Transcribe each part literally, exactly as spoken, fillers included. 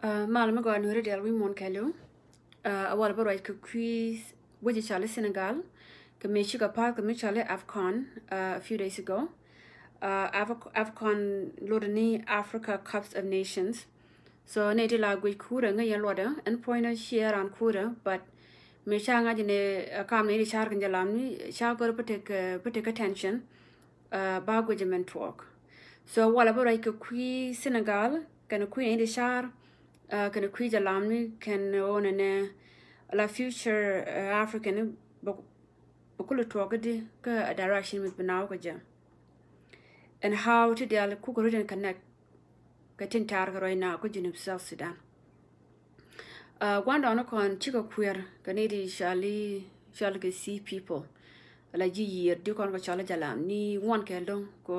Mal mi gɔaa, Nuäri diaal, wi̱i̱ muɔ̱ɔ̱n kɛɛliw. A walɛ bä ruac kɛ kui̱ wec cɔali Senegal kɛ mëë cikɛ pa̱a̱th kɛ mi cɔali AFCON a few days ago. AFCON lotdɛ ni Africa Cups of Nations. So nɛy ti la guic kurɛ ŋäc yɛn luɔtdɛ, ɛn puɔ̱nydä ciɛ raan kurɛ, but mëë ca ŋa̱c ni kam nɛy ti ca̱r kɛn jɛ lam ni ca gör pä tekɛ attention. Ba guic mɛn tuɔɔk. So walɛ bä ruac kɛ kui̱ Senegal kɛnɛ kui̱ nɛy ti ca̱r kɛnɛ kui̱ jɛ lam ni kɛn ɣöö nɛnɛ la future African bɛ kulɛ tuɔɔk di kä a direction mi bi naaw kɛ jɛ. And how ti diaal kukɛ rut in connect kɛ tin ta̱a̱r kɛ ruac naaw kä Junub South Sudan. Gua̱ndɔɔŋni kɔn cikɛ kuɛɛr kɛ nɛy ti cɔali cɔali kɛ Sea People. La ji̱ yiër di kɔn kɛ cɔali jɛ lam ni ŋuɔ̱n kɛɛl do̱ŋ kɛ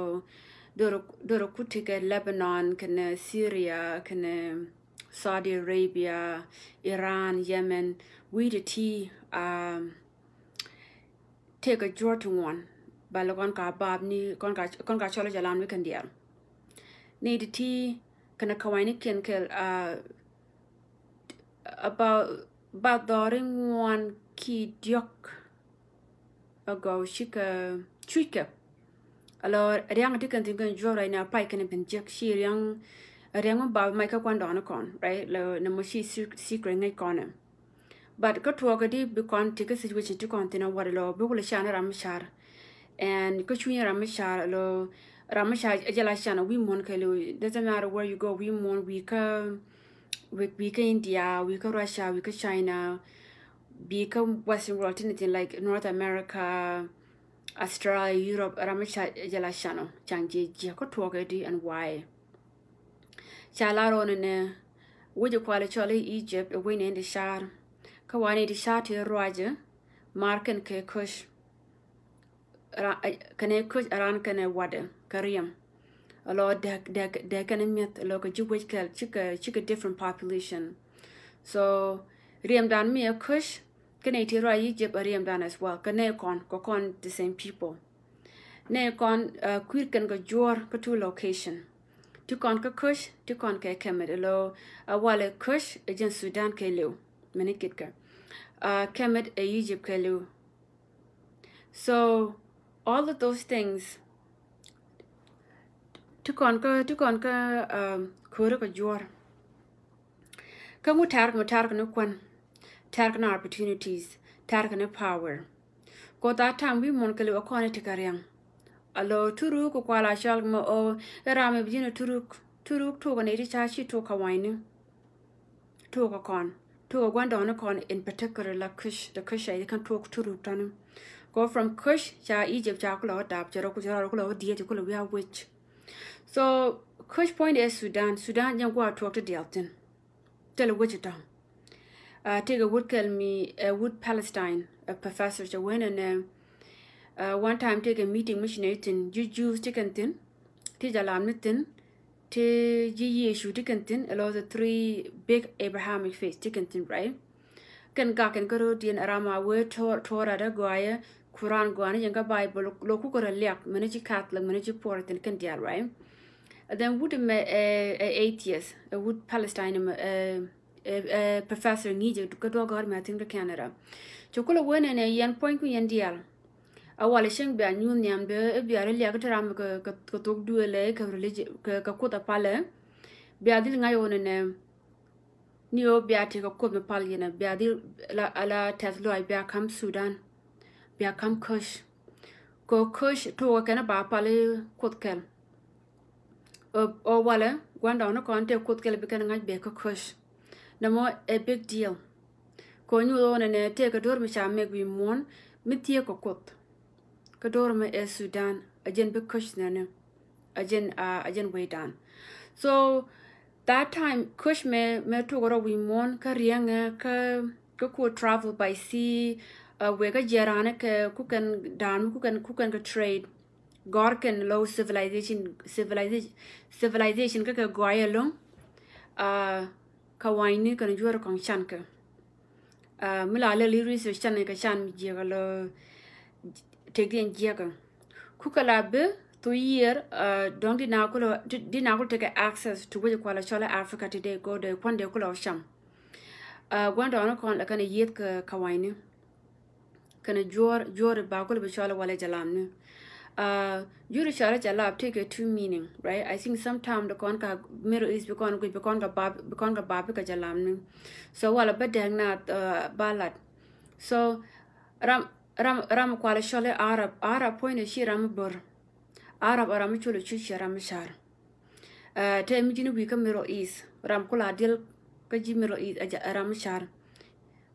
dorɛ ku tekɛ Lebanon kɛnɛ Syria kɛnɛ Saudi Arabia, Iran, Yemen, wi̱i̱ ti ti. Tëëkɛ juɔ̱ɔ̱r ti ŋuan bal kɔn ka baap ni kɔn ka cɔl jɛ lam ni kɛn diaal. Ni ti ti kɛnɛ kɛ wany ni kiɛn kɛl. About dhɔri ŋuan ki diɔk agɔw cikɛ cuckɛ. Alɔ riaŋ ti kɛn thin kɛn juɔ̱ɔ̱r right now pay kɛn ben jek ci riaŋ riaŋ mi baap mac kä gua̱ndɔɔŋni kɔn, right? Lɔ nɛ mɔ ci secret ŋäc kɔn. But kä tuɔɔkä di bi kɔn ti kä situation ti kɔn thin a wat lɔ bi kulɛ can ram mi car. And kä cuny ram mi car lɔ ram mi car jɛ la can a wi̱i̱ muɔ̱n kɛ lɔ, doesn't matter where you go, wi̱i̱ muɔ̱n wi̱i̱ kä wi̱i̱ kä India, wi̱i̱ kä Russia, wi̱i̱ kä China, wi̱i̱ kä Western world, anything like North America, Australia, Europe, ram mi car jɛ la can ɔ can jɛ jiɛ kä tuɔɔkä di and why. Ca lar ɣöö nɛnɛ wec kualɛ cɔl i̱ Egypt ɛ wec nɛy ti car. Kä wa nɛy ti car ti ruacɛ mar kɛn kɛ Kush. Kɛnɛ Kush a ran kɛnɛ wadɛ kɛ riɛm. Alɔ dɛk dɛk dɛk kɛnɛ mi̱eth alɔ kɛ ji̱ wec kɛl cikɛ cikɛ different population. So riɛmdan mi ɛ Kush kɛnɛ ti ruac Egypt a riɛmdan as well. Kɛnɛ kɔn kɛ kɔn the same people. Nɛ kɔn kui̱r kɛn kɛ juɔ̱ɔ̱r kä two location. Ti kɔn kä Kush ti kɔn kɛ Kemet ɛ lɔ a walɛ Kush ɛ jɛn Sudan kɛ liw mɛni kitkɛ. Kemet ɛ Egypt kɛ liw. So all of those things ti kɔn kä ti kɔn kä ko̱ri kɛ juɔ̱ɔ̱r. Kä ŋu tɛ̈r kɛ mɛ tɛ̈r kɛ ni kuän, tɛ̈r kɛ ni opportunities, tɛ̈r kɛ ni power. Kɛ that time wi̱i̱ muɔ̱n kɛ liw ɛ kɔn i̱ ti kɛ riaŋ. Alɔ turuk kɛ kual a cɔal kɛ mɛ ɔ i̱ ram i̱ bi ji̱n ɛ turuk. Turuk tok kɛ nɛy ti ca ci tok kɛ wanyni. Tok kɛ kɔn tok kɛ gua̱ndɔɔŋni kɔn in particular la Kush, the Kush a i̱ kɛn tok turuk tɔni. Kɛ from Kush ca Egypt ca kulɛ wä dap cɛ rɔ ku cɛ rɔ kulɛ wä diet cɛ kulɛ wi̱i̱ a wec. So Kush point ɛ Sudan, Sudan jɛn gua̱a̱ tuɔɔk ti diaal thin. Tɛl wec tɔ̱. Tëëkɛ wut kɛl mi ɛ wut Palestine ɛ professor cɛ wen ɛnɛ. One time tëëkɛ meeting mi ci nɛ thin ji̱ Jews ti kɛn thin ti jɛ lam ni thin ti ji̱ Yecu ti kɛn thin ɛ lɔ the three big Abrahamic faith ti kɛn thin, right? Kɛn gak kɛn kä ro̱o̱diɛn ram a wee Torah dee gɔaaɛ, Quran gɔaaɛ ni jɛn kä Bible lo kukɛ rɔ liak mɛn ci Catholic mɛn ci Protestant kɛn diaal, right? And then wut mɛ ɛ atheist ɛ wut Palestine mɛ ɛ professor ŋi̱i̱c kä duɔ̱k gɔ̱r mɛ I think to Canada. Cɛ kulɛ wen ɛnɛ yɛn puɔ̱ny ku yɛn diaal. A walɛ cieŋ bia nyuuth nhiam dee i̱ bia ri liak ti ram kɛ thok duëëlɛ kɛ religion kɛ kuoth a palɛ. Bia dhil ŋa̱c ɣöö nɛnɛ ni ɣöö bia tekɛ kuoth mi pal yɛn ɛ bia dhil ala tɛth lɔac bia ka̱m Sudan. Bia ka̱m Kush. Kɛ Kush tokɛ kɛn a ba pal i̱ kuoth kɛl. Ɔ walɛ gua̱ndɔɔŋni kɔn tëë kuoth kɛl bi kɛn ŋa̱c bɛ kä Kush. Nɛmɔ ɛ big deal. Kɛ nyuuth ɣöö nɛnɛ tëëkɛ do̱r mi ca mɛk wi̱i̱ muɔ̱ɔ̱n mi thieek kɛ kuoth. Kä do̱r mi ɛ Sudan a jɛn bi Kush nɛnɛ a jɛn a jɛn wecdan. So that time Kush mɛ mɛ tok rɔ wi̱i̱ muɔ̱ɔ̱n kä riɛŋɛ kä kä ku travel by sea. Wek kä jiɛraani kɛ kukɛn da̱a̱n kukɛn kukɛn kɛ trade. Gɔ̱r kɛn low civilization civilization civilization kä kɛ gɔa̱a̱c ɛlɔ̱ŋ. Kä wanyni kɛn juɔ̱ɔ̱r kɔŋ can kɛ mi la lɛl i̱ research can kɛ can mi jiɛk ɛlɔ. Tëkdiɛn jiɛk ɛ kukɛ la bi Thuk yiër, uh, dɔ̱ŋ di na kulɛ, di, di na kulɛ tekɛ access to wec kualɛ cɔl Africa today, kɛ dee kuan dee kulɛ cam. Uh, gua̱ndɔɔŋni kɔn lɛ kɛn yieth kɛ kawanyni. Kɛn juɔr, juɔr ba kulɛ bi cɔl walɛ jalamni. Uh, juri cɔl jalap tekɛ two meaning, right? I think sometime the kɔn ka Middle East bi kɔn guic, bi kɔn ka bap, bi kɔn ka bap bi kɛ jalamni. So walɛ bä dɛŋ na, uh, ba lat. So ram, ram, ram kualɛ cɔl Arab, Arab puɔ̱nyni ci ram bör. Arab a ram mi col cuc, ci ram mi car. Uh, te mi ji̱n wi̱i̱ kä Middle East, ram kula diɛl kä ji̱ Middle East, a ja, a ram mi car.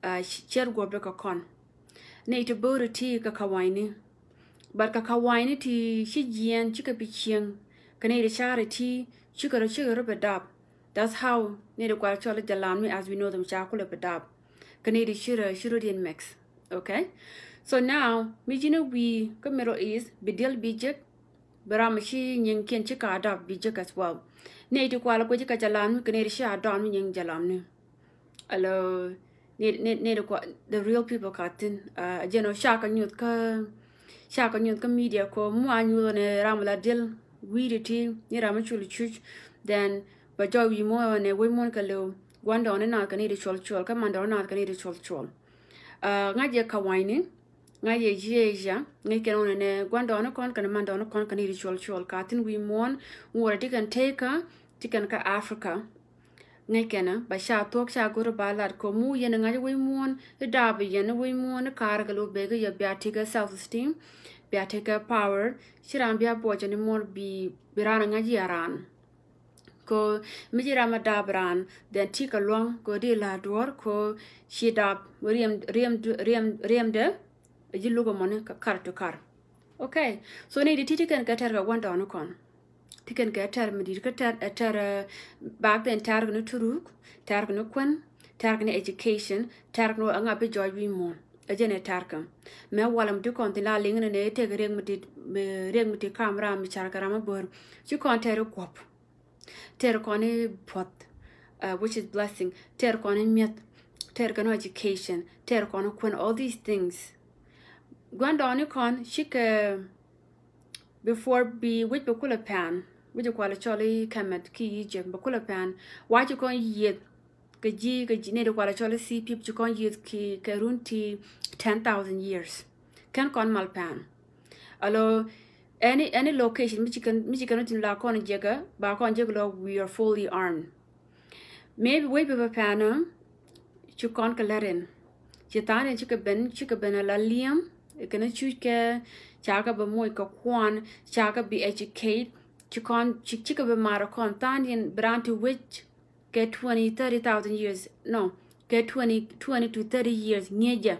Uh, ci-, ciɛt guɔ̱p di kɛ kɔn. Nɛy ti bo̱o̱ri ti kɛ kawanyni. But kɛ kawanyni ti ci jiɛɛn, cikɛ bi cieŋ. Kɛ nɛy ti car ti, cikɛ rɔ, cikɛ rɔ bi dap. That's how nɛy ti kual cɔl jalamni, as we know them, ca kulɛ bi dap. Kɛ nɛy ti ci rɔ, ci rɔ diɛn mix. Okay? So now mi ji̱n wi̱i̱ kä Middle East bi diɛl bi jek, bi ram ci nyiŋkiɛn ci ka dap bi jek as well. Nɛy ti kual guic kɛ jalamni kɛ nɛy ti ci a dap ni nyiŋ jalamni. Alo, nɛy, nɛy, nɛy ti kual, the real people ka thin. Uh, jɛn ɔ ca kɛ nyuth kä, ca kɛ nyuth kä media kɔ mu a nyuth ɔ nɛ ram la diɛl wi̱i̱ ti ti ni ram mi cul cuc. Then ba jɔw wi̱i̱ muɔ̱ɔ̱n ɛ nɛ wec muɔ̱ɔ̱n kɛ lɛw gua̱ndɔɔŋni nath kɛ nɛy ti cuɔl cuɔl, kä mandɔɔŋni nath kɛ nɛy ti cuɔl cuɔl. Uh, ŋa̱c jɛ kawanyni, ŋa̱c jɛ jiɛc jɛ, ŋäc kɛn wunɛ nɛ gua̱ndɔɔŋni kɔn kɛn mandɔɔŋni kɔn kɛn nɛy ti cuɔl cuɔl. Ka thin wi̱i̱ muɔ̱ɔ̱n, ŋuɔrɛ ti kɛn tekä, ti kɛn kä Africa. Ŋäc kɛn ba ca thuɔ̱k ca go̱r ba lat kɔ mu yɛn ŋa̱c wec muɔ̱ɔ̱n, i̱ dap yɛn wec muɔ̱ɔ̱n, i̱ ka̱r kɛ lo̱ bek i̱ yɛ bia tekɛ self esteem, bia tekɛ power, ci ram bia buɔcɛ ni muɔ̱ɔ̱n bi, bi ran ŋa̱c yɛ ran. Ko mi ci ram a dap ran, then ti kɛ luaŋ ko di la duɔr ko ci dap riɛm, riɛm, riɛm, riɛmdɛ, ji̱ luk mɔni kɛ kar to kar. Okay, so ni di ti ti kɛn kɛ tɛr kɛ gua̱ndɔɔŋni kɔn. Ti kɛn kɛ tɛr mi di kɛ tɛr, ɛ tɛr, eh, back then tɛr kɛ ni turuk, tɛr kɛ ni kuän, tɛr kɛ ni education, tɛr kɛ ni ŋa bi jɔɔc wi̱i̱ muɔ̱ɔ̱n. Ɛ jɛn ɛ tɛr kɛ. Mɛ walɛ mi ti kɔn thin la liŋ ni nɛ tek riɛk mi ti, mi riɛk mi ti kam ram mi car kɛ ram a bör. Ci kɔn tɛr i̱ guɔ̱p. Tɛr kɔn i̱ puɔth, uh, which is blessing. Tɛr kɔn i̱ mi̱eth. Tɛr kɔn i̱ education. Tɛr kɔn i̱ kuän, all these things. Gua̱ndɔɔŋni kɔn cikɛ, before bi wec bi kulɛ pɛn, wec kualɛ cɔl i̱ Kemet ki Egypt bi kulɛ pɛn. Wa ci kɔn yieth kɛ ji̱, kɛ ji̱ nɛy ti kualɛ cɔl i̱ C P ci kɔn yieth ki kɛ run ti ten thousand years. Kɛn kɔn mal pɛn. Alo, any, any location mi ci kɛn, mi ci kɛn tin la kɔn jekɛ, ba kɔn jekɛ lɔ we are fully armed. Maybe wec bi bɛ pɛn, ci kɔn kɛ lɛr in. Ci tha̱a̱ŋ in cikɛ ben, cikɛ ben a la liɛm kɛn cuc kɛ, ca kɛ bɛ moc kɛ kuɔn, ca kɛ bi educate, ci kɔn, ci, cikɛ bɛ mar kɔn tha̱a̱ŋ in bi ran ti wec kɛ twenty, thirty thousand years, no, kɛ twenty, twenty to thirty years ŋi̱eecɛ.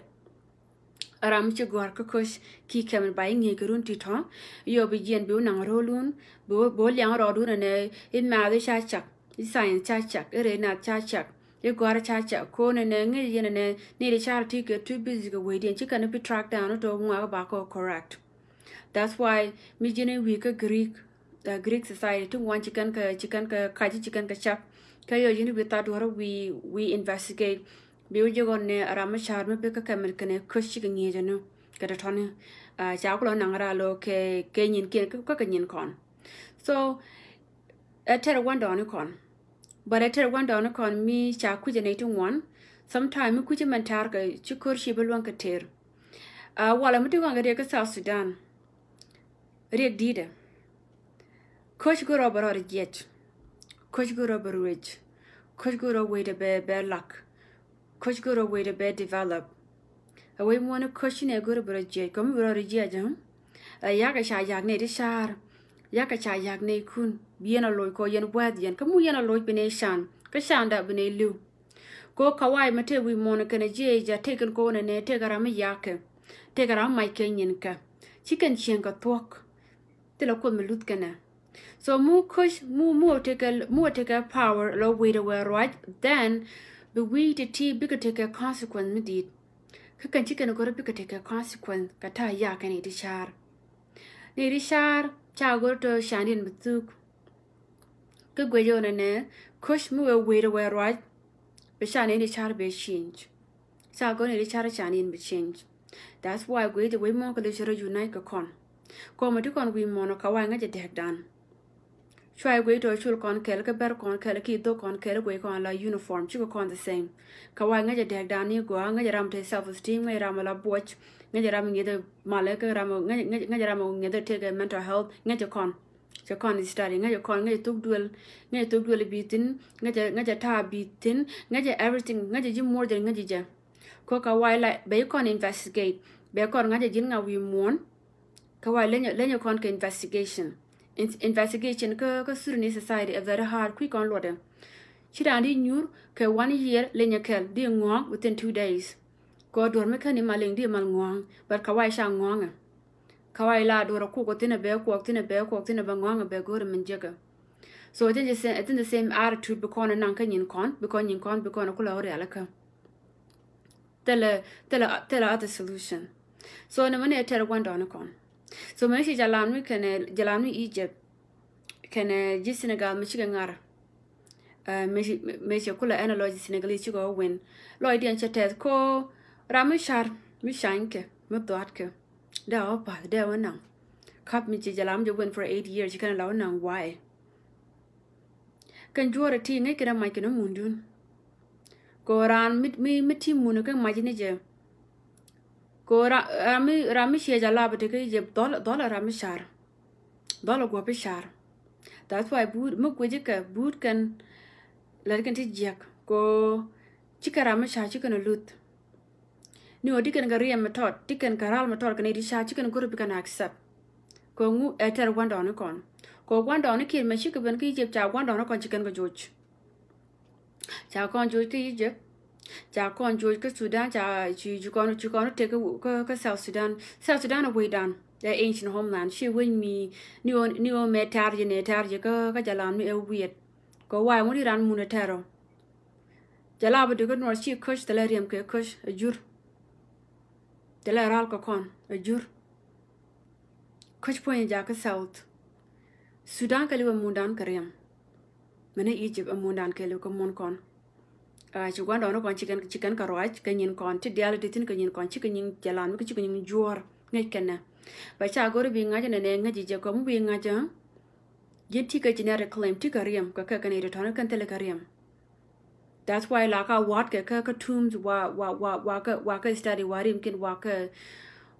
Ram ci gɔ̱a̱r kä Kush ki Kemet ba i̱ ŋi̱eec kɛ run ti tɔ̱. Yɔ bi jiɛn bi wä naŋ ro̱o̱lun, bi wä, bi wä liaŋ rɔɔdun ɛnɛ, i̱ math i̱ ca cak, i̱ science ca cak, i̱ rɛy nath ca cak, i̱ gɔ̱a̱r ca cak. Ko̱n ɛnɛ ŋi̱eec yɛn ɛnɛ, ni di car ti kɛ too busy kɛ wecdiɛn, ci kɛn i̱ bi track down i̱ tɔ̱ ŋuak i̱ ba kɔ correct. That's why mi ji̱n i̱ wi̱i̱ kä Greek, uh, Greek society ti ŋuan ci kɛn kɛ, ci kɛn kɛ kac, ci kɛn kɛ cak. Kɛ yɔ ji̱n i̱ wi̱i̱ tha̱a̱t duɔ̱ɔ̱r wi̱i̱, wi̱i̱ investigate. Bi wä ji̱ ɣɔn ni ram mi ca̱r mi bi kä Kɛmɛr kɛnɛ Kush cikɛ ŋi̱eec ɛnɔ kɛ tɔ̱tɔ̱ni. Ah, ca kulɔ naŋ raa lɔ kɛ, kɛ nyin kiɛn kä, kä kɛ nyin kɔn. So ɛ tɛr gua̱ndɔɔŋni kɔn. But ɛ tɛr gua̱ndɔɔŋni kɔn mi ca kui̱c ɛ nɛy ti ŋuan. Sometime mi kui̱c ɛ mɛn ta̱a̱r kɛ ci ko̱r ci bi luäŋ kɛ tɛr. Ah, walɛ mi ti ɣɔn kɛ riɛk kä South Sudan. Riɛk di̱i̱dɛ. Kush go̱rɔ bɛ rɔɔdɛ jiɛc. Kush go̱rɔ bɛ ruec. Kush go̱rɔ wecdɛ bɛ, bɛ lak. Kush go̱rɔ wecdɛ bɛ develop. Ɛ wec muɔ̱ɔ̱n i̱ Kush inɛ go̱rɔ bɛ rɔ jiɛc. Kɔmi bɛ rɔɔdɛ jiɛc, ɛ? Ɛ yakɛ ca yak nɛy ti ca̱a̱r. Yakɛ ca yak nɛy kun. Bi yɛn a loc kɔ yɛn bua̱th yɛn. Kä mu yɛn a loc bi nɛy can. Kä canda bi nɛy li̱w. Ko kawai ma tëë wi̱i̱ muɔ̱ɔ̱n kɛnɛ jiɛc a tëë kɛn ko̱o̱n ɛnɛ tëë kɛ ram mi ya̱a̱kɛ. Tëë kɛ ram mi mac kɛ nyinkɛ. Ci kɛn cieŋ kɛ thuɔ̱k. Thilɛ Kuoth mi luth kɛnɛ. So mu Kush, mu, mu tekɛ, mu tekɛ power lɔ wecdɛ wɛ ruac, then bi wi̱i̱ ti ti bikɛ tekɛ consequence mi di̱i̱t. Kä kɛn ci kɛn go̱rɛ bikɛ tekɛ consequence kɛ ta̱a̱ ya̱a̱ kɛn i̱ ti ca̱a̱r. Ni ti ca̱a̱r, ca go̱rɛ tɔ candiɛn bi thuk. Kä guecɛ ɣän ɛnɛ, Kush mi wee wecdɛ wɛ ruac, bi candiɛn ti ca̱a̱r bɛ change. Ca go̱rɛ ni ti ca̱a̱r candiɛn bi change. That's why guic ti wec muɔ̱ɔ̱n kɛ lec cɛ rɔ unite kɛ kɔn. Kɔmɛ ti kɔn wi̱i̱ muɔ̱ɔ̱n ɔ Kawai ŋäcɛ dɛkdan. Cuay guey tɔ cul kɔn kɛl kä bɛr kɔn kɛl ki dhok kɔn kɛl guey kɔn la uniform cikɛ kɔn the same. Kawai ŋäcɛ dɛkdan ni gɔaa, ŋäcɛ ram te self esteem, ŋäcɛ ram la buɔc, ŋäcɛ ram ŋi̱ethɛ malɛ kä ram ŋäcɛ ŋäcɛ ŋäcɛ ram ŋi̱ethɛ tekɛ mental health, ŋäcɛ kɔn. Cɛ kɔn study, ŋäcɛ kɔn, ŋäcɛ thuk duel, ŋäcɛ thuk duel bi thin, ŋäcɛ ŋäcɛ ta̱a̱ bi thin, ŋäcɛ everything, ŋäcɛ ji̱ more than ŋäcɛ jɛ. Kɔ Kawai la bɛ kɔn investigate, bɛ kɔn ŋa̱cɛ ji̱n ŋa wi̱i̱ muɔ̱ɔ̱n. Kawai lenyɛ lenyɛ kɔn kɛ investigation. In- investigation kä kä Sudanese society a very hard kui̱ kɔn luɔtɛ. Ci raan di nyuur kɛ one year lenyɛ kɛl di ŋɔ̱ɔ̱ŋ within two days. Kɔ duɔr mi kɛn imal liŋ di imal ŋɔ̱ɔ̱ŋ, but Kawai ca ŋɔ̱ɔ̱ŋɛ. Kawai la duɔr a kuk ɔ thin a bɛ kuɔk thin a bɛ kuɔk thin a bɛ ŋɔ̱ɔ̱ŋɛ bɛ go̱o̱r min jekɛ. So I think the same, I think the same attitude bi kɔn naŋ kä nyin kɔn, bi kɔn nyin kɔn bi kɔn kula ɔ rialikä. Thilɛ thilɛ thilɛ other solution. So ni mani ɛ tɛr guandɔni kɔn. So mɛ ci jalam ni kɛnɛ jalam ni Egypt kɛnɛ ji̱ Senegal mi cikɛ ŋar. Mɛ ci mɛ ci kula analogy Senegal yi cikɛ win. Lɔcdiɛn cɛ tɛth ko ram mi car mi cany kɛ mi dhuat kɛ. Dee a wä path dee a wä naŋ. Kap mi ci jalam jɛ win for eight years ci kɛn a la wä naŋ why. Kɛn juɔrɛ ti ŋäc kɛn a mac kɛn a mundun. Ko ran mi mi mi ti mun kɛ mac ni jɛ. Ko ran mi ran mi ciɛ jɛ lap ti kɛ jɛ dhɔl dhɔl ran mi car. Dhɔl guɔ pi car. That's why but mi guic kɛ but kɛn lɛt kɛn ti jiɛk ko ci kɛ ran mi car ci kɛn a luth. Ni ɣöö ti kɛn kɛ riɛm mi tɔt ti kɛn kɛ ral mi tɔt kɛ nɛy ti ca ci kɛn go̱r bi kɛn accept. Kɛ ŋu ɛ tɛr gua̱ndɔɔŋni kɔn kɛ gua̱ndɔɔŋni kiɛn mɛ cikɛ ben kä Egypt ca gua̱ndɔɔŋni kɔn ci kɛn kɛ joc. Ca kɔn joc kä Egypt. Ca kɔn joc kä Sudan ca ci ci kɔn ci kɔn tek kä kä South Sudan. South Sudan a wecdan ɛ ancient homeland ci wec mi ni ɣöö ni ɣöö mɛ tɛr ji̱ nɛ tɛr ji̱ kä kä jalam ni ɛ wiɛt. Kɛ wa̱a̱ ŋut iran mun ɛ tɛr ɔ. Jɛ la bi dikɛ nuɔr ci köc thilɛ riɛm kɛ köc a jur. Thilɛ ral kɛ kɔn a jur. Köc puɔ̱nyɛ jakä South Sudan kɛ liwɛ mundan kɛ riɛm. Mɛnɛ Egypt a mundan kɛ liw kɛ mun kɔn. Ci gua̱ndɔɔŋni kɔn ci kɛn ci kɛn kɛ ruac kɛ nyin kɔn ti diaal ti thin kɛ nyin kɔn cikɛ nyin jɛ lan mi kɛ cikɛ nyin juɔ̱ɔ̱r ŋäc kɛnɛ. Bɛ ca go̱ri bi ŋa̱c nɛnɛ ŋäc jɛ kɔm bi ŋa̱c. Ji̱n ti kɛ genetic claim ti kɛ riɛm kɛ kɛ kɛn itɔtɔni kɛn thilɛ kɛ riɛm. That's why la ka wa̱t kɛ kä kä tombs wa wa wa wa kä wa kä study wa rim kin wa kä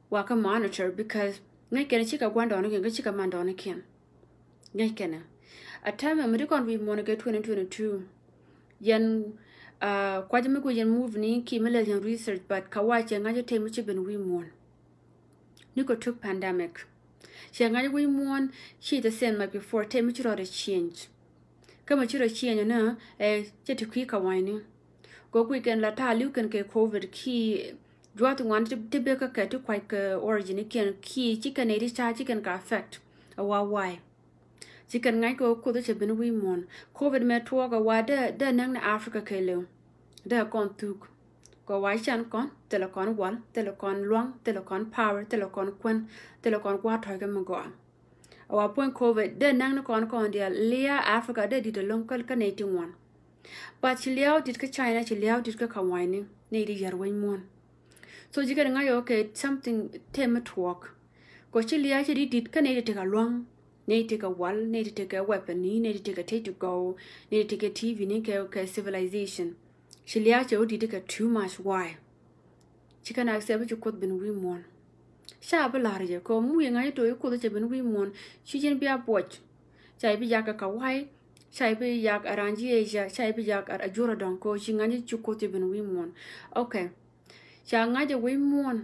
wa kä monitor because ŋäc kɛn cikɛ gua̱ndɔɔŋni kiɛn kä cikɛ mandɔɔŋni kiɛn. Ŋäc kɛn a tɛmɛ mi ti kɔn wi̱i̱ muɔ̱n kɛ twenty twenty-two. Yɛn kuac mi guic yɛn move ni ki mi lɛl yɛn research but ka wac cɛ ŋa̱c tɛm mi ci ben wi̱i̱ muɔ̱n. Ni kɛ tuk pandemic. Cɛ ŋa̱c wi̱i̱ muɔ̱ɔ̱n ci the same like before tɛm mi ci rɔɔdɛ change. Kä mi ci rɔ change ni ɛ cɛ ti kui̱ ka wa̱nyni. Gɔk weekend la ta̱a̱ li̱w kɛn kɛ covid ki juath ŋuan ti bek kä kɛ ti kuac kɛ origin kiɛn ki ci kɛn ɛ ti ca ci kɛn ka affect a wa why. Ci kɛn ŋa̱c kɛ kuoth cɛ ben wi̱i̱ muɔ̱ɔ̱n. Covid mɛ tuɔɔk a wa dee dee näk ni Africa kɛ liw. Dee kɔn thuk. Kɛ wa can kɔn thilɛ kɔn wal thilɛ kɔn luaŋ thilɛ kɔn power thilɛ kɔn kuän thilɛ kɔn gua̱a̱r tɔ̱c kɛ mi gɔaa. A wa puɔ̱ny covid dee näk ni kɔn kɔn diaal liaa Africa dee dit ɛlɔ̱ŋ kä kä nɛy ti ŋuan. But ci liaw dit kä China ci liaw dit kä kawaini nɛy di yär wec muɔ̱ɔ̱n. So ci kɛn ŋa̱c okay something tɛm mi tuɔɔk. Kɔ ci liaw ci dit dit kä nɛy ti tekɛ luaŋ nɛy ti tekɛ wal nɛy ti tekɛ weapon ni nɛy ti tekɛ tɛy ti gɔw nɛy ti tekɛ T V ni kɛ kɛ civilization. Ci lia̱a̱ cɛ wä di̱t kɛ too much why. Ci kɛn accept ci kuoth ben wi̱i̱ muɔ̱ɔ̱n. Ca bi la̱r jɛ kɛ mu yɛ ŋa̱c to i̱ kuoth cɛ ben wi̱i̱ muɔ̱ɔ̱n. Ci ji̱n bia buɔc. Ca i̱ bi yak kɛ kɛ wa̱i̱. Ca i̱ bi yak a ra̱a̱n ji̱ Asia ca i̱ bi yak a juɔ̱r a dɔ̱ŋ kɛ ci ŋa̱c ci kuoth cɛ ben wi̱i̱ muɔ̱ɔ̱n. Okay. Ca ŋa̱c a wi̱i̱ muɔ̱ɔ̱n.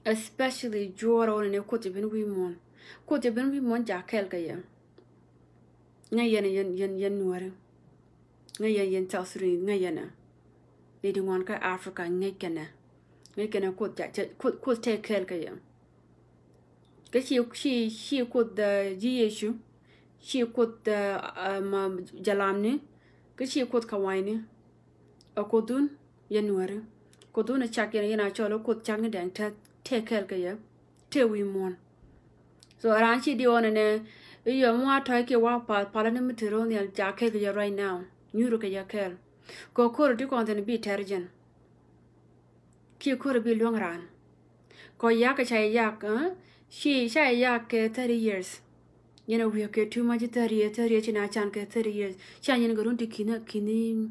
Especially juɔ̱ɔ̱r a wä ni kuoth cɛ ben wi̱i̱ muɔ̱ɔ̱n. Kuoth cɛ ben wi̱i̱ muɔ̱ɔ̱n ca kɛɛl kɛ yɛ. Ŋäc yɛn yɛn yɛn yɛn nuääri. Ŋäc yɛn yɛn South Sudanese ŋäc yɛn ɛ. Nɛy ti ŋuan kä Africa ŋäc kɛnɛ. Ŋäc kɛnɛ kuoth ca ca kuoth kuoth tɛk kɛɛl kä yɛ. Kä ci ci ci kuoth ji̱ Yecu. Ci kuoth ma jalamni. Kä ci kuoth kawaini. Ɛ kuothun yɛn nuääri. Kuothun ɛ cak yɛn yɛn a cɔl ɛ kuoth cak ni dɛŋ tɛk tɛk kɛɛl kä yɛ. Tëë wi̱i̱ muɔ̱ɔ̱n. So raan ci diɔɔn ɛnɛ i̱ yɔ mi wa tɔ̱c kiɛ wa path palä ni mi te ro̱o̱ nhial ca kɛl kɛ yɛ right now. Nyuuri kɛ yɛ kɛɛl. Kɛ ko̱r ti kɔn thi̱n bi tɛr jɛn. Kiɛ ko̱r bi luäŋ raan. Kɔ yak kɛ ca yak Ci ca yak kɛ thirty years. Yɛn a wi̱i̱ kɛ too much thirty years, thirty years ci na can kɛ thirty years. Ca yɛn kɛ run ti ki̱n ki̱n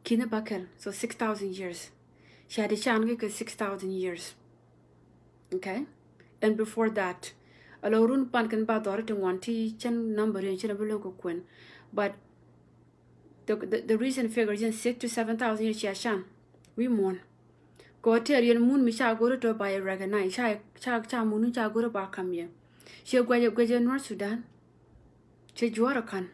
ki̱n bakɛl. So six thousand years. Ca di can kɛ kɛ six thousand years. Okay? And before that, a lɔ run pan kɛn ba dhɔri ti ŋuan ti cɛn number yɛn cɛn a bi lɔŋ kɛ kuɛn. But the, the, the recent figure yɛn six to seven thousand years ca can. Wi̱i̱ muɔ̱n. Kɛ ɣöö tɛɛr yɛn mun mi ca go̱r tɔ ba yɛ recognize, ca, ca, ca mun ca go̱r ba kam yɛ. Ciɛ guɛcɛ, guɛcɛ North Sudan. Ciɛ juɔ̱ɔ̱r ɛ ka̱n.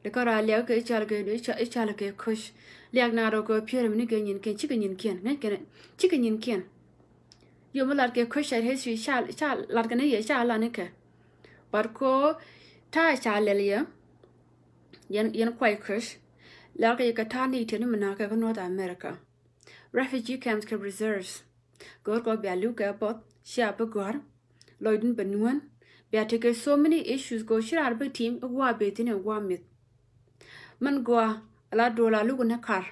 Lɛ kä raa liak kɛ i̱ cal kɛ, i̱ cal kɛ Kush. Liak na rɔ kɛ piɛɛr mi ni kɛ nyin kiɛn, cikɛ nyin kiɛn, ŋäc kɛn, cikɛ nyin kiɛn. Yom mi lat kɛ Kush at history, ca, ca lat kɛ ni yɛ, ca lat ni kɛ. But ko ta̱a̱ ca lɛl yɛ, yɛn, yɛn kuay Kush. Liak kɛ yɛ kɛ ta̱a̱ ni tiɛt ni mi na kɛ kä North America. Refugee camps kɛ reserves. Go̱o̱r kɔ bia li̱w kɛ buɔth, cia bi gɔ̱a̱r. Lɔcdun bɛ nuän. Bia tekɛ so many issues go̱o̱r ci raar bi tim i̱ gua̱a̱ beth in i̱ gua̱a̱ mith. Mɛn gɔaa ala duɔl a luk ni kar.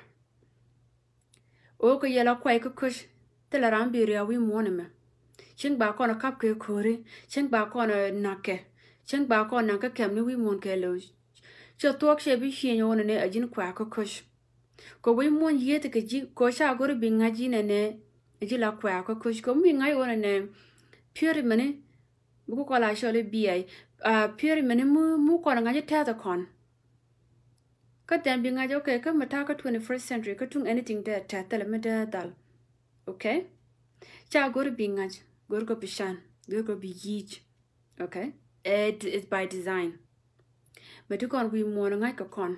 Ɣöö kɛ yɛl a kuay kä Kush, thilɛ ram bi riaw wi̱i̱ muɔ̱ɔ̱n ɛmɛ. Cieŋ ba kɔn a kap kɛ ko̱ri, cieŋ ba kɔn a na̱k kɛ, cieŋ ba kɔn na̱k kä kɛm ni wi̱i̱ muɔ̱ɔ̱n kɛ lo̱c. Cɛ thuɔ̱k cɛ bi cieŋ ɣöö nɛnɛ a ji̱n kuay kä Kush. Kɛ wi̱i̱ muɔ̱ɔ̱n yieth kɛ ji̱ kɛ ca go̱ri bi ŋa̱c ji̱ nɛnɛ a ji̱ la kuay kä Kush. Kɛ mi ŋa̱c ɣöö nɛnɛ piöri mɛni mi ku kɔl a cɔl i̱ biɛy. Piöri mɛni mi, mi kɔn a ŋa̱c i̱ tɛth kɔn. Kä then bi ŋa̱c, okay, kä mi ta̱a̱ kä twenty-first century kä tuŋ anything dee tɛth thilɛ mi dee dhal. Okay? Ca go̱ri bi ŋa̱c, go̱ri kɔ bi can, go̱ri kɔ bi yic. Okay? It is by design. Mɛ ti kɔn wi̱i̱ muɔ̱ɔ̱n ŋa̱c kɛ kɔn.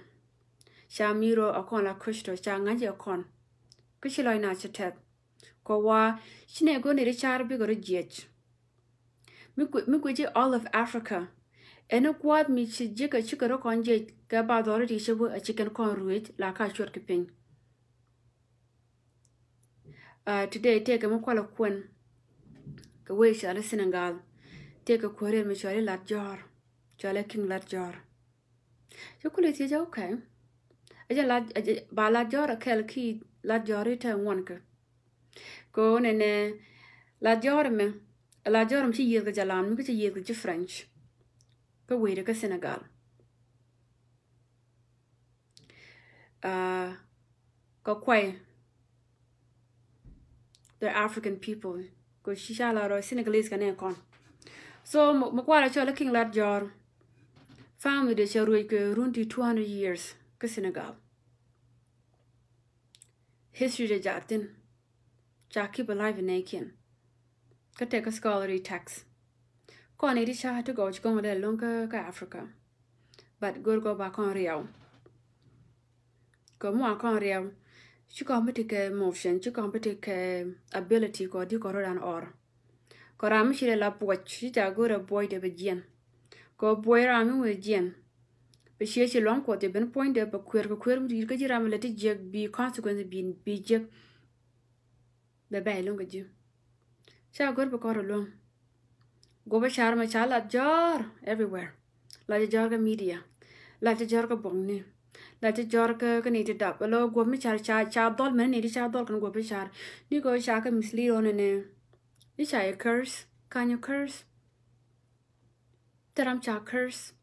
Ca mi rɔ a kɔn la Kush tɔ, ca ŋa̱c a kɔn. Kä ci lɔc na ci tɛth. Kɔ wa ci nɛ go̱r ni ri car bikɛ rɔ jiɛc. Mi guic, mi guic ji̱ all of Africa. Ɛn ni gua̱a̱th mi ci ji̱ kɛ cikɛ rɔ kɔn jiɛc kɛ ba dhɔri ti ci wä a ci kɛn kɔn ruëc la ka cuɔt kɛ piny. Today tëëkɛ mi kualɛ kuɛn kɛ wee cɔali Senegal. Tëëkɛ kuäär mi cɔali Lat Jɔr, cɔali King Lat Jɔr. Ci kuli thiec, okay. Ɛ jɛ Lat, ba Lat Jɔr a kɛl ki Lat Jɔr i̱ te ŋuɔn kɛ. Kɛ ɣöö nɛnɛ Lat Jɔr mɛ, Lat Jɔr mɛ ci yiëëth kɛ jalan mi kä ci yiëëth kɛ ji̱ French. Kä wecdɛ kä Senegal. Kɛ kuay the African people. Kɛ ci ca la rɔ Senegalese kɛ nɛ kɔn. So mɛ kualɛ cɔl King Lat Jɔr. Family de cɛ ruec kɛ run ti two hundred years kä Senegal. History de jathin ca keep alive in nɛɛkiɛn. Kä tekɛ scholarly text. Kɔn iti ca ti gɔw ci gɔŋ lɛ loŋ kä, kä Africa. But go̱r gɔw ba kɔn riaw. Kɛ mua kɔn riaw. Ci kɔn bi ti kɛ motion, ci kɔn bi ti kɛ ability kɔ di kɔ rodan or. Kɔ ram mi ci lɛ la buɔc, ci ca go̱r ɛ buɔc de bɛ jiɛn. Kɔ buɔc ram mi wee jiɛn. Bɛ ciɛ ci luaŋ kuɔth jɛ ben puɔ̱nydɛ bɛ kuer kɛ kuer mi di̱i̱t kä ji̱ ram lɛ ti jiɛk bi consequence bi, bi jiɛk. Bɛ bɛy luŋ kɛ ji̱. Ca go̱r bɛ kɔr luŋ. Guɔpɛ car mɛ ca lat jɔr everywhere. Lat jɔr kɛ media. Lat jɔr kɛ buɔŋni. Lat jɔr kɛ, kɛ ni ti dap. Alo guɔp mi car ca, ca dhɔl mɛ ni ti ca dhɔl kɛn guɔp mi car. Ni kɛ ca kɛ mislead on nɛ. Ni ca yɛ curse. Can you curse? Thil ram ca curse.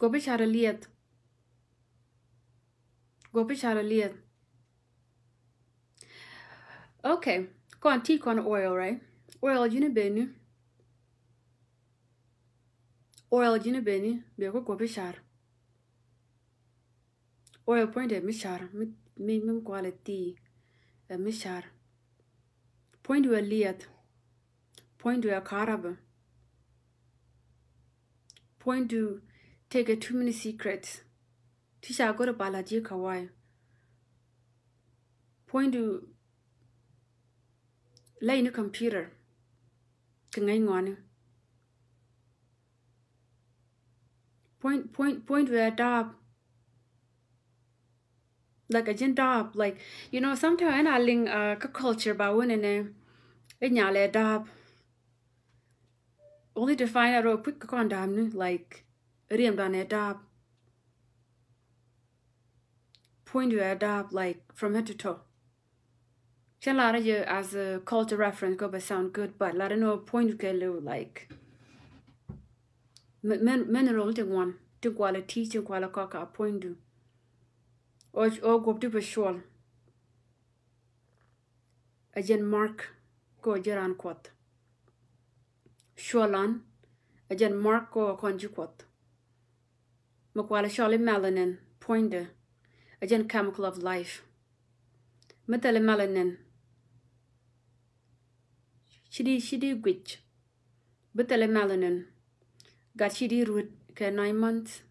Guɔpi car liɛth. Guɔpi car liɛth. Okay. Kɔn ti kɔn oil, right? Oil ji̱n beni. Oil ji̱n beni. Bɛ ku guɔpi car. Oil puɔ̱nydɛ mi car, mi, mi, mi kualɛ thii, ɛ mi car. Puɔ̱nydu ɛ liɛth. Puɔ̱nydu ɛ karabä. Puɔ̱nydu tekɛ too many secrets. Ti ca go̱rɛ ba la ji̱ kɛ way. Puɔ̱nydu lɛy ni computer. Kɛ ŋäc ŋɔni. Puɔ̱ny, puɔ̱ny, puɔ̱nydu ɛ daap. Like a ji̱n daap, like, you know, sometimes ɛn a liŋ, uh, kä culture ba wun ɛnɛ i̱ nyal ɛ daap. Only to find out ɔ kui̱c kä kɔn daap ni, like, riɛm dan ɛ daap. Puɔ̱nydu ɛ daap, like, from head to toe. Cä lar jɛ as a culture reference kɔ bɛ sound good, but lar inɔ puɔ̱nydu kɛ liw, like, mi-, mi-, mineral ti ŋuan ti kualɛ ti ti kualɛ kɔk a puɔ̱nydu. Ɔ, ɔ guɔp ti bɛ cuɔl. A jɛn mark kɔ ji̱ raan Kuɔth. Cuɔlan a jɛn mark kɔ kɔn ji̱ Kuɔth. Mi kualɛ cɔl i̱ melanin puɔ̱nydɛ a jɛn chemical of life. Mi thil i̱ melanin ci di, ci di guic. Bi thil i̱ melanin gat ci di ruet kɛ nine months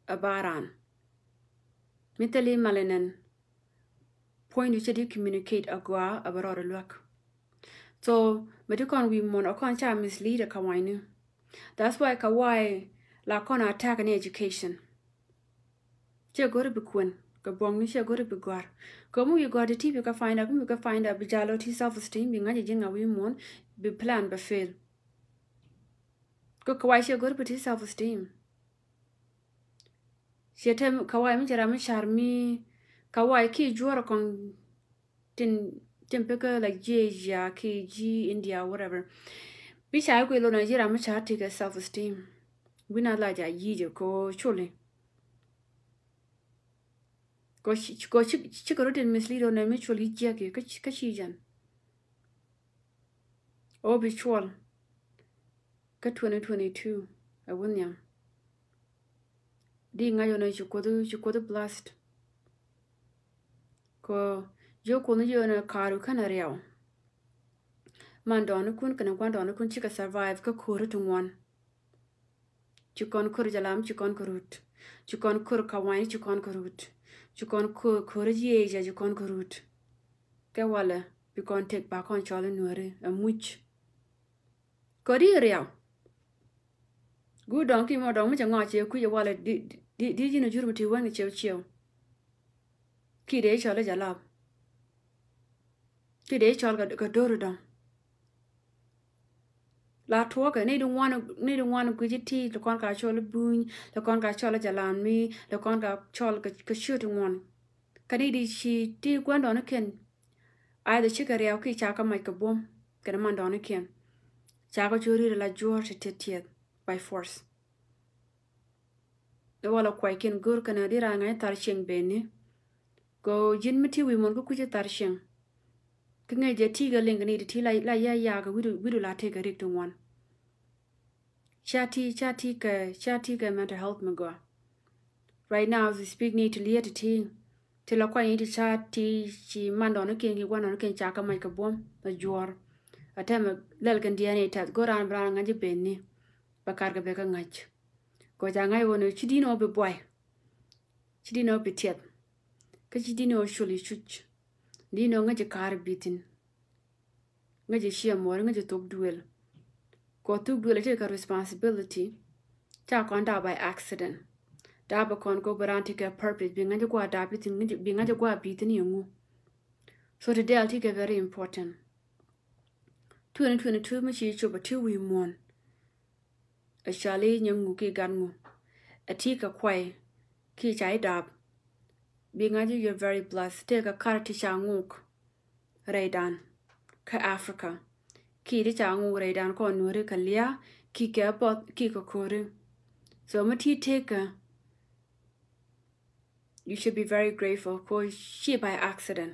a ba raan. Mi thil i̱ melanin puɔ̱nydu cɛ di communicate a gɔaa a bɛ rɔɔd a luäk. So mɛ ti kɔn wi̱i̱ muɔ̱n a kɔn ca mislead a kawany ni. That's why kawany la kɔn attack ni education. Cɛ go̱ri bi kuɛn kɛ buɔ̱ŋ ni, cɛ go̱ri bi gɔ̱a̱r. Kɛ mi wi̱i̱ gɔ̱a̱r ti ti bi kɛ find out, mi bi kɛ find out bi jalo ti self esteem, bi ŋa̱c ji̱n ŋa wi̱i̱ muɔ̱n, bi plan bɛ fail. Kɛ kawany cɛ go̱ri bi ti self esteem. Ciɛ tɛm kawany mi cɛ ram mi car mi kawany ki juɔr kɔŋ tin, tin pekɛ like jiɛ ya ki ji̱ India, whatever. Bi ca kuɛ lo Nigeria mi car ti kɛ self esteem. Wi̱na la ja yi̱ jɛ ko culi. Ko ci, ko ci, ci kɛ rɔ tin mislead ɔ nɛ mi culi jiɛ ki kä ci, kä ci jɛn. Ɔ bi cuɔl kä twenty twenty-two ɛ wun nhiam. Di ŋa̱c ɔ nɛ ci Kuoth, ci Kuoth blessed. Kɔ jiök Kuoth ni jiök ni ka̱r wi̱i̱ känɛ riaw. Man dɔɔnikun kɛnɛ gua̱n dɔɔnikun cikɛ survive kä ko̱ri ti ŋuan. Ci kɔn ko̱ri jɛ lam, ci kɔn kɛ rut. Ci kɔn ko̱ri kawany, ci kɔn kɛ rut. Ci kɔn ko̱-, ko̱ri jiɛc, ci kɔn kɛ rut. Kɛ walɛ bi kɔn tek ba kɔn cɔl i̱ Nuääri a muc. Kɔ di riaw. Guur dɔŋ ki mɔ dɔŋ mi cɛ ŋɔak cɛ kui̱c ɛ walɛ di, di, di ji̱n a jur mi ti wän kɛ ciɛw ciɛw. Ki dee cɔl i̱ jɛ lap. Ki dee cɔl kɛ, kɛ do̱r dɔŋ. La tuɔɔkɛ ni di ŋuan, ni di ŋuan guici ti, lɛ kɔn ka cɔl i̱ buny, lɛ kɔn ka cɔl i̱ jɛ lam mi, lɛ kɔn ka cɔl kɛ, kɛ ciöt ŋuan. Kɛ ni di ci ti gua̱ndɔɔŋnikiɛn. Either cikɛ riaw ki ca kɛ mac kɛ buɔ̱m kɛnɛ mandɔɔŋnikiɛn. Ca kɛ cu ri̱r la juɔ̱ɔ̱r ti tiɛth tiɛth by force. I̱ walɛ kuaykiɛn go̱r kɛnɛ di raan ŋa̱c thar cieŋ beni. Kɛ ji̱n mi ti wi̱i̱ muɔ̱n kä kui̱ci thar cieŋ. Kä ŋäc jɛ ti kɛ liŋ kɛ ni ti ti la, la ya ya kɛ wi̱du, wi̱du la tëë kɛ rik ti ŋuan. Ca ti, ca ti kɛ, ca ti kɛ mental health mi gɔaa. Right now as we speak ni ti liet ti ti. Ti la kuany ti ca ti ci mandɔɔŋnikiɛn ki gua̱ndɔɔŋnikiɛn ca kɛ mac kɛ buɔ̱m la juɔ̱ɔ̱r. A tɛmɛ lɛl kɛn diɛn i̱ tɛth go̱r raan bi raan ŋa̱c i̱ ben ni. Bɛ kar kɛ bɛ kɛ ŋa̱c. Kɔ ca ŋa̱c ɣöö ni ci di̱n ɣöö bi buay. Ci di̱n ɣöö bi tiɛth. Kä ci di̱n ɣöö cul i̱ cuc. Di̱n ɣöö ŋäc i̱ ka̱r i̱ bi̱thi̱n. Ŋäc i̱ ciɛ muɔɔr, ŋäc i̱ thuk duël. Kɔ thuk duël i̱ tekɛ responsibility. Ca kɔn daap by accident. Daap i̱ kɔn kɔ bi raan tekɛ purpose bi ŋa̱c i̱ gua̱a̱ daap i̱ thi̱n, bi ŋa̱c i̱ gua̱a̱ bi̱thi̱n i̱ ŋu. So ti dɛɛl tekɛ very important. Twenty twenty-two mi ci cop a ti wi̱i̱ muɔ̱ɔ̱n. A cɔal i̱ nyɛ ŋu ki gat ŋu. A ti kɛ kuay ki ca i̱ dap. Bi ŋa̱c i̱ you're very blessed. Tëëkɛ kar ti ca ŋuk rɛydan kä Africa. Ki ti ca ŋuk rɛydan kɔn Nuääri kɛ lia̱a̱ ki kɛ buɔth ki kɛ ko̱ri. So mi ti tëëkɛ, you should be very grateful kɔ ci by accident.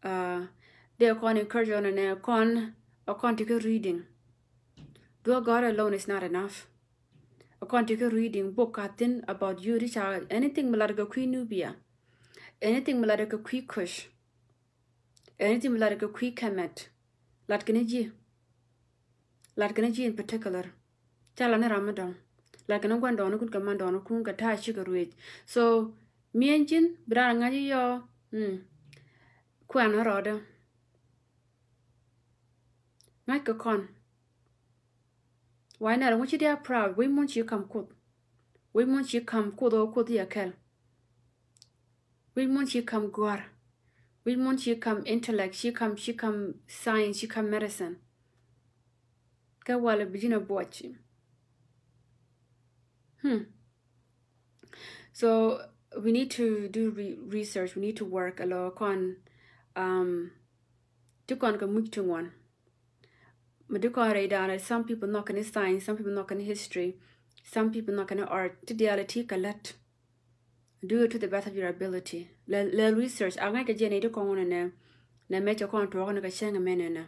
Uh, dee kɔn encourage ɔn nɛ kɔn, a kɔn ti kɛ reading. Duɔ gɔr alone is not enough. A kɔn ti kɛ reading book ka thin about you, ti ca anything mi lat kɛ kui̱ Nubia. Anything mi lat kɛ kui̱ Kush. Anything mi lat kɛ kui̱ Kemet. Lat kɛ ni ji̱. Lat kɛ ni ji̱ in particular. Ca lat ni ram mi dɔ̱ŋ. Lat kɛ ni gua̱ndɔɔŋnikun kɛ mandɔɔŋnikun kɛ ta̱a̱ cikɛ ruëëc. So miɛn ji̱n bi raan ŋa̱c i̱ yɔ, mm, kuɛn ni rɔɔdä. Ŋa̱c kɛ kɔn. Why not? Ŋuci dia proud. Wec muɔ̱n ci kam Kuoth. Wec muɔ̱n ci kam Kuoth ɣöö Kuoth i̱ a kɛl. Wec muɔ̱n ci kam gɔ̱a̱r. Wec muɔ̱n ci kam intellect, ci kam, ci kam science, ci kam medicine. Kɛ walɛ bi ji̱n a buɔc. Hmm. So we need to do re-, research. We need to work a lot kɔn, Um, ti kɔn kɛ muc ti ŋuan. Mi ti kɔn rɛy da̱a̱n, some people nhɔk kɛn science, some people nhɔk kɛn history, some people nhɔk kɛn art. Ti diaal ti kɛ lät. Do it to the best of your ability. Lɛ, lɛ research, a ŋa̱c kɛ jɛ ni ti kɔn wunɛ nɛ, nɛ mɛ cɛ kɔn tuɔk ni kɛ cɛŋ mɛ nɛ nɛ.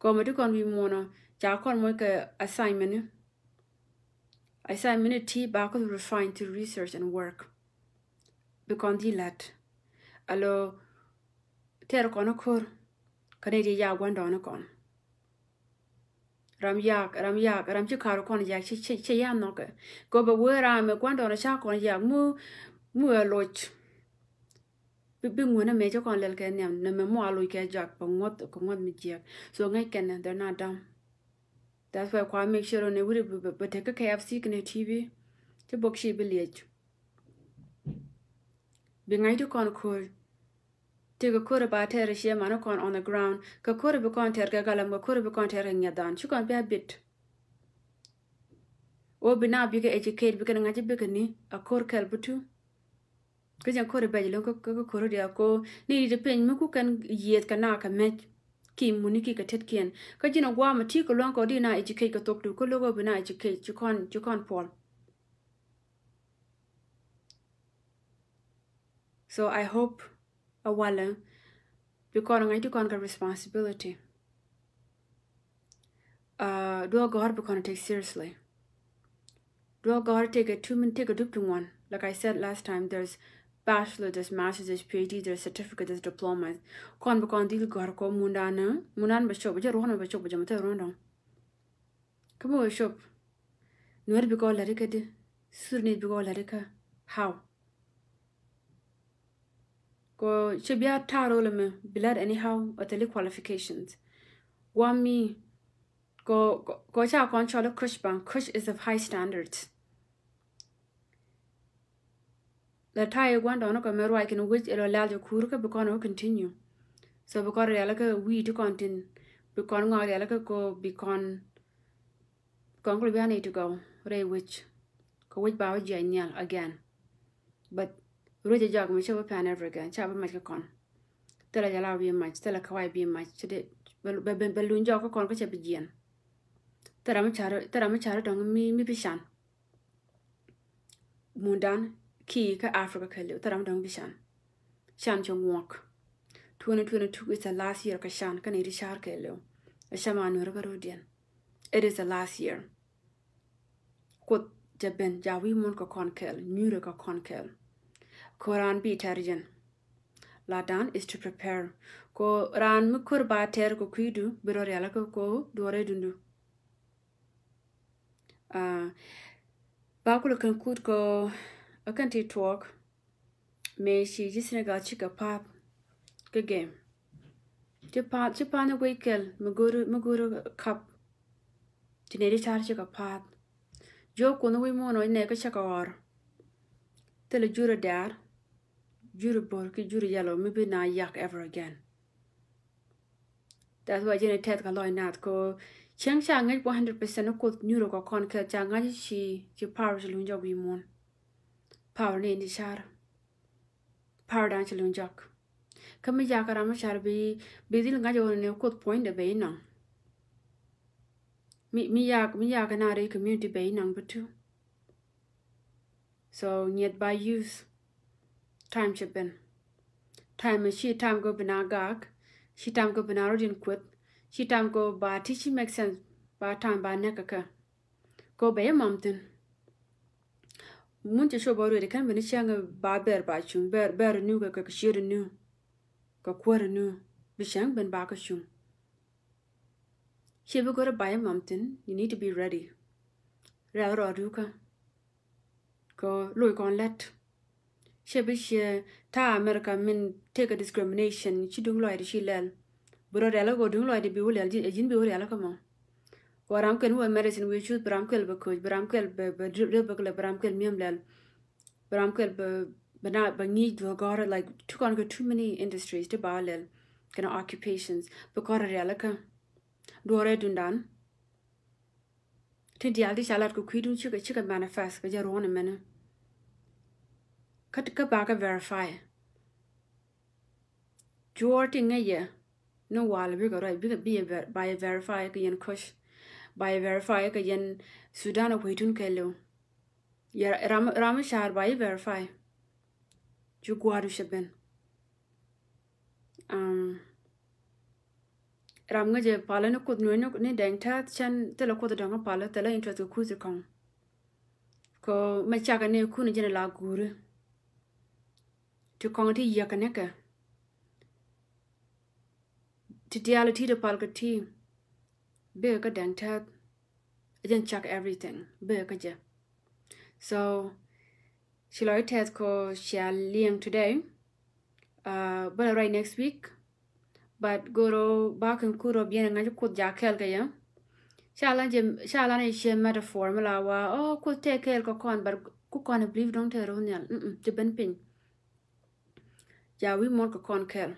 Kɔmɛ ti kɔn wi̱i̱ muɔnɔ, ca kɔn mɔ kɛ assignment ni. Assignment ni ti ba kɔn refine through research and work. Bi kɔn di lat. Alo, tɛr kɔn ko̱r, kä ni di ya gua̱ndɔɔŋ ni kɔn. Ram yak, ram yak, ram ci kar kɔn yak, ci, ci, ci ya nhɔkɛ. Kɔ bɛ wee ram mɛ gua̱ndɔɔŋ ca kɔn yak, mu, mu ɛ loc. Bi, bi ŋuɛn amɛ ci kɔn lɛl kɛ nhiam, nɛ mɛ mu a loc kɛ jak, bɛ ŋuɔth, kɛ ŋuɔth mi jiɛk. So ŋäc kɛn, they're not dumb. That's why kua make sure ni wuri bɛ, bɛ, bɛ tek kä K F C kɛnɛ T V. Ci bok ci bi liec. Bi ŋa̱c ti kɔn ko̱r. Tëkɛ ko̱r ba tɛr ciɛ mani kɔn on the ground. Kɛ ko̱r bi kɔn tɛr kɛ galam, kɛ ko̱r bi kɔn tɛr kɛ ŋiɛth dan. Ci kɔn bi a bit. O bi na bikɛ educate, bikɛ ni ŋa̱c bikɛ ni a ko̱r kɛl bi tu. Kä jɛn ko̱r bɛc lo̱ŋ kä, kä, kä ko̱r dia ko ni di piny mi ku kɛn yieth kɛ na kɛ mɛc. Ki muni ki kɛ tetkiɛn. Kä ji̱n a guam a ti kɛ luɔ̱ŋ kɛ di na educate kɛ thok tu. Kä lo̱k o bi na educate, ci kɔn, ci kɔn puɔl. So I hope a walɛ bi kɔn ŋa̱c ti kɔn kɛ responsibility. Uh, duɔ gɔ̱r bi kɔn take seriously. Duɔ gɔ̱r take a two minute, take a dup ti ŋuan. Like I said last time, there's bachelor, there's master's, there's P H D, there's certificate, there's diplomas. Kɔn bi kɔn dhil gɔ̱r kɔ mundan, mundan bɛ cop, jɛ ruɔn bɛ cop, jɛ mɛ te ruɔn dɔŋ. Kä mi wee cop. Nuɛr bi kɔn lɛt ikä di. Sur ni bi kɔn lɛt ikä. How? Kɔ cɛ bia tar rol mɛ bi lɛt anyhow, a thili qualifications. Guam mi kɔ, kɔ, kɔ ca kɔn cɔl Kush Bank. Kush is of high standards. La ta̱a̱ i̱ gua̱ndɔɔŋni kɔ mɛ ruac kɛn wec ɛ lɔ lɛl jɛ kuur kä bi kɔn wä continue. So bi kɔn rialikä wi̱i̱ ti kɔn tin, bi kɔn ŋɔak rialikä kɔ bi kɔn, kɔn kul bi a need to go rɛy wec. Kɛ wec ba wä jiac nhial again. But ruec a jɔak mi cɛ wä pan ever again, ca bi mac kä kɔn. Thilɛ jɛ la bi mac, thilɛ kɛ wac bi mac, cɛ dee bɛ, bɛ, bɛ, bɛ luny jɔak kä kɔn kä cɛ bi jiɛn. Thilɛ mi car, thilɛ mi car dɔŋ mi, mi bi can. Mundan ki kä Africa kɛ liw, thilɛ mi dɔŋ bi can. Can cɛ ŋuɔk. Twenty twenty-two is the last year kä can, kä ni di car kɛ liw. Ɛ cɛ ma nuɛr kä rodiɛn. It is the last year. Kuoth jɛ ben, ja wi̱i̱ mun kä kɔn kɛl, nyuurɛ kä kɔn kɛl. Kɔ raan bi tɛr jɛn. La dan is to prepare. Kɔ raan mi kör ba tɛr kɔ kui̱du, bi rɔ rialikä kɔ duɔrɛ dundu. Ah, ba kulɛ kɛn kut kɔ a kɛn ti tuɔɔk. Mëë ci ji̱ Senegal cikɛ pa̱a̱th kä game. Ci pa̱a̱th, ci pa̱a̱th ni guic kɛl mi go̱o̱ri, mi go̱o̱ri kap. Ci nɛy ti car cikɛ pa̱a̱th. Jiök Kuoth ni wi̱i̱ muɔ̱ɔ̱n ɔ nɛ kä cakɛ ɣɔr. Thilɛ jurɛ dɛ̈ɛ̈r, jurɛ bo̱r ki jurɛ yɛllow mi bi na yak ever again. That's why jɛn ɛ tɛth kɛ lɔc nath kɛ cieŋ ca ŋäc one hundred percent ni Kuoth nyuurɛ kɛ kɔn kɛl ca ŋa̱c ci, ci power ci luny jɔk wi̱i̱ muɔ̱ɔ̱n. Power ni in ti car. Power dan ci luny jɔk. Kä mi yak ram mi car bi, bi dhil ŋa̱c ɣöö ni Kuoth puɔ̱nydɛ ben inɔŋ. Mi, mi yak, mi yak na rɛy community ben inɔŋ bi tu. So nyieth ba use time cɛ ben. Time ci time kɛ bi na gak, ci time kɛ bi na rɔ̱diɛn kueth, ci time kɛ ba ti ci make sense, ba time ba nɛk kɛ kɛ. Kɛ bɛ yɛ mam thin. Mun cɛ cop bä ruet kɛn ben cäŋ ba bɛr ba cuŋ, bɛr, bɛr nu kɛ, kɛ, kɛ ciet nu, kɛ kuäär nu, bi cäŋ ben ba kɛ cuŋ. Ci bi go̱rɛ ba yɛ mam thin, you need to be ready. Rɛl rɔ dukä. Kɛ loc kɔn lät. Cɛ bi ciɛ ta̱a̱ America min tekɛ discrimination, ci duŋ lɔcdɛ ci lɛl. Bi rɔ rialikä kɛ duŋ lɔcdɛ bi wä lɛl, ji̱n bi wä rialikä mɔ. Kɛ ram kɛl mi wä medicine wi̱i̱ cuth, bi ram kɛl bɛ köc, bi ram kɛl bɛ, bɛ dri-, dri-, bɛ kɛl, bi ram kɛl mi̱em lɛl. Bi ram kɛl bɛ, bɛ na, bɛ ŋi̱i̱c duɔ̱ɔ̱r gɔ̱rä, like, ti kɔn kɛ too many industries ti ba lɛl kɛnɛ occupations. Bi kɔn rɔ rialikä. Duɔ̱ɔ̱rɛ dundan. Ti diaal ti ca lat kɛ kui̱dun cikɛ, cikɛ manifest kɛ jɛ ruɔ̱n ɛmɛnɛ. Kä, kä ba kɛ verify. Juɔ̱ɔ̱r ti ŋäc yɛ ni wal bikɛ ruac bikɛ bi yɛ ver-, ba yɛ verify kɛ yɛn Kush, ba yɛ verify kɛ yɛn Sudan a kui̱tun kɛɛliw. Yɛ ram, ram mi car ba yɛ verify. Cu gua̱a̱du cɛ ben. Um, ram ŋäcɛ palä ni Kuoth nuɛ ni, ni Dɛŋ Tɛth cɛn thilɛ Kuoth dɔ̱ŋ palä thilɛ interest kɛ kuth ti kɔŋ. Kɛ mɛ cakɛ ni kun jɛn la guuri. Ti kɔŋ ti yiɛk ni kɛ. Ti diaal ti ti pal kɛ ti. Bikɛ kä Dɛŋ Tɛth. Jɛn cak everything. Bikɛ kä jɛ. So, ci lɔc tɛth kɔ cia liɛŋ today. Uh, bä la ruac next week. But goro ba kɛn kuro biɛn ŋa̱c Kuoth ja kɛɛl kɛ yɛ. Ca lan jɛ, ca lan jɛ ciɛ metaphor mi la wa, oh, Kuoth tɛ kɛɛl kɛ kɔn, but ku kɔn believe dɔŋ tɛ ro nhial. Mm-mm, jɛ ben piny. Ja wi̱i̱ muɔ̱ɔ̱n kɛ kɔn kɛɛl.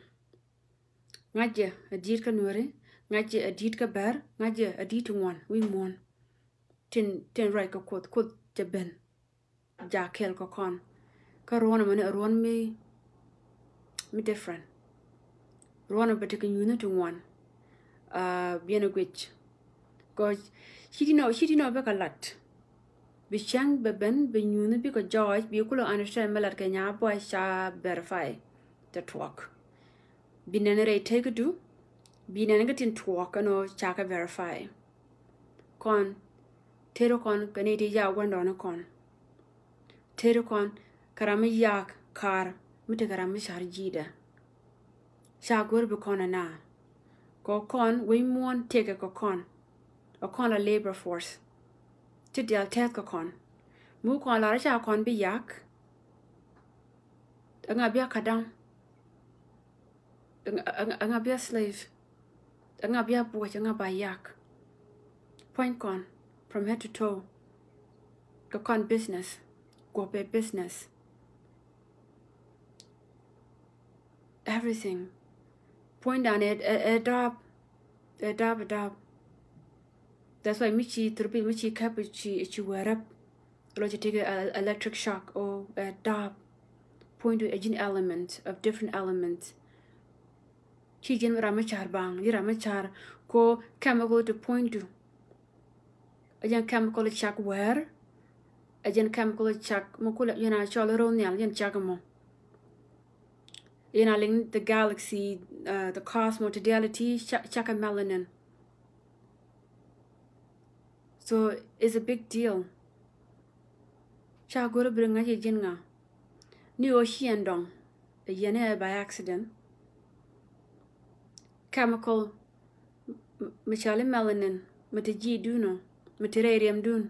Ŋa̱cɛ a di̱i̱t kä Nuäri, ŋa̱cɛ a di̱i̱t kä Bär, ŋa̱cɛ a di̱i̱t ti ŋuan wi̱i̱ muɔ̱ɔ̱n. Tin, tin ruac kɛ Kuoth, Kuoth jɛ ben. Ja kɛɛl kɛ kɔn. Kä ruɔ̱n ɛmɛ ni a ruɔ̱n mi, mi different. Ruɔ̱n ɛ bɛ tekɛ nyuuthni ti ŋuan. Uh, biɛn ɛ guic. Kɔ ci ti nɔ, ci ti nɔ bɛ kɛ lat. Bi cäŋ bɛ ben, bi nyuuthni bikɛ jɔɔc, bi kulɛ understand mi lat kɛ nyaa buay ca verify. Tɛ tuɔɔk. Bi nɛn rɛy tekidu, bi nɛn kä tin tuɔɔk kɛn ɔ ca kɛ verify. Kɔn, teri kɔn, kɛ ni ti ya wendɔni kɔn. Teri kɔn, kɛ ram mi yak kar, mi tekɛ ram mi car ji̱dɛ. Ca go̱r bi kɔn ana. Kɔ kɔn, wi̱i̱ muɔ̱ɔ̱n tekɛ kɛ kɔn. Ɛ kɔn la labor force. Ti dial tɛth kɛ kɔn. Mu kɔn lar ca kɔn bi yak. Ɛŋa bia kadaŋ. Ɛŋa, ɛŋa, ɛŋa bia slave. Ɛŋa bia buɔc, ɛŋa ba yak. Puɔ̱ny kɔn, from head to toe. Kɛ kɔn business. Guɔpɛ business. Everything. Puɔ̱nydan ɛ, ɛ, ɛ dap. Ɛ dap, ɛ dap. That's why mi ci thurbil, mi ci kap, ci, ci wɛrɛp. Lo ci take a electric shock or a dap. Puɔ̱nydu ɛ ji̱n element of different elements. Ci ji̱n ram mi car baŋ, ji̱ ram mi car ko chemical ti puɔ̱nydu. Ɛ jɛn chemical cak wɛr. Ɛ jɛn chemical cak mi kulɛ yɛn a cɔl ro̱o̱ nhial jɛn cak mɔ. Yɛn a liŋ the galaxy, uh, the cosmos, ti diality cak, cak ɛ melanin. So it's a big deal. Ca go̱r bi ri ŋa̱c i̱ ji̱n ŋa ni ɣöö ci ɛn dɔŋ ɛ yɛn ɛ by accident. Chemical mi cɔal i̱ melanin mi ti ji̱ duun ɔ mi ti rɛy riɛm duun.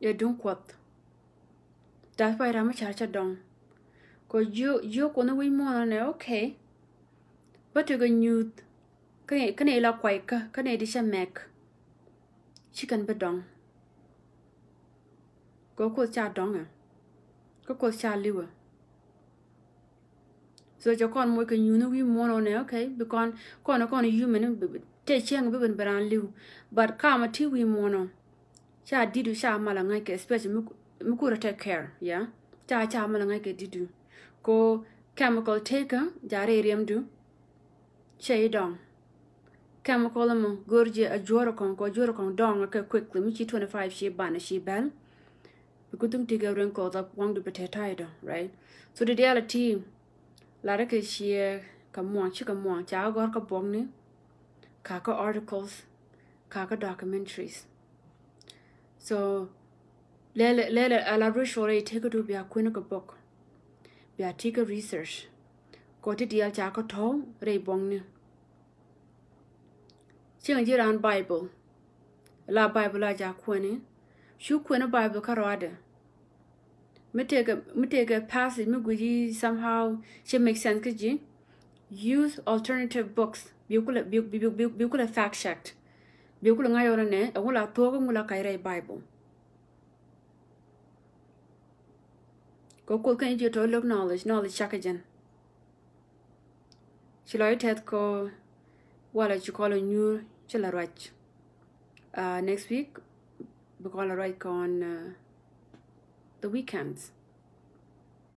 Ɛ duŋ kuɔth. That's why ram mi car cä dɔŋ. Kɔ jiök, jiök kuɔth ni wi̱c muɔ̱ɔ̱n ɔ nɛ, okay. Bä tekɛ nyuuth. Kä nɛ, kä nɛ ila kuay kä, kä nɛ di cä mɛk. Ci kɛn bä dɔŋ. Kɛ kuoth ca dɔŋɛ. Kä kuoth ca liwɛ. So cɛ kɔn moc kɛ nyuuth ni wi̱i̱ muɔ̱ɔ̱n ɔ nɛ, okay, bi kɔn, kɔn, kɔn human, tɛ cieŋ bi ben bɛ raan liw. But kamɛ ti wi̱i̱ muɔ̱ɔ̱n ɔ. Ca di̱t ca malɛ ŋa̱ckɛ, especially mi, mi kurɛ take care, yeah. Ca, ca malɛ ŋa̱ckɛ di̱t. Ko chemical tekä, ja rɛy riɛmdu. Cɛ i̱ dɔŋ. Chemical mɔ go̱r jɛ a juɔr kɔŋ, kɔ juɔr kɔŋ dɔŋ kɛ quickly, mi ci twenty five ci ban ci bɛl. Bi ku thuŋ ti kɛ wrinkles up waŋdu bi tɛ ta̱a̱ i̱ dɔŋ, right? So di diaal a ti lar kɛ ciɛ kɛ muɔ̱ɔ̱ŋ, ci kɛ muɔ̱ɔ̱ŋ, ca gɔr kɛ buɔkni, ka kɛ articles, ka kɛ documentaries. So lɛlɛ, lɛlɛ a la ritual rɛy tekä du bia kuɛn kɛ bok, bia ti kɛ research. Kɔ ti diaal ca kɛ tɔ̱w rɛy buɔkni. Cieŋ ji̱ raan Bible. La Bible la ja kuɛni. Cu kuɛni Bible kä rɔadɛ. Mi tekɛ, mi tekɛ passage mi guici somehow ci make sense kä ji̱. Use alternative books. Bi kulɛ, bi, bi, bi, bi, bi kulɛ fact checked. Bi kulɛ ŋa̱c ɣɔn nɛ, ɛŋu la thuɔ̱k, ɛŋu la kac rɛy Bible. Kɛ kuoth kɛn ji̱ tɔ̱ look knowledge, knowledge cakɛ jɛn. Ci lɔc tɛth kɔ walɛ ci kɔl nyuur ci la ruac. Uh, next week bi kɔl la ruac kɔn, uh, the weekends.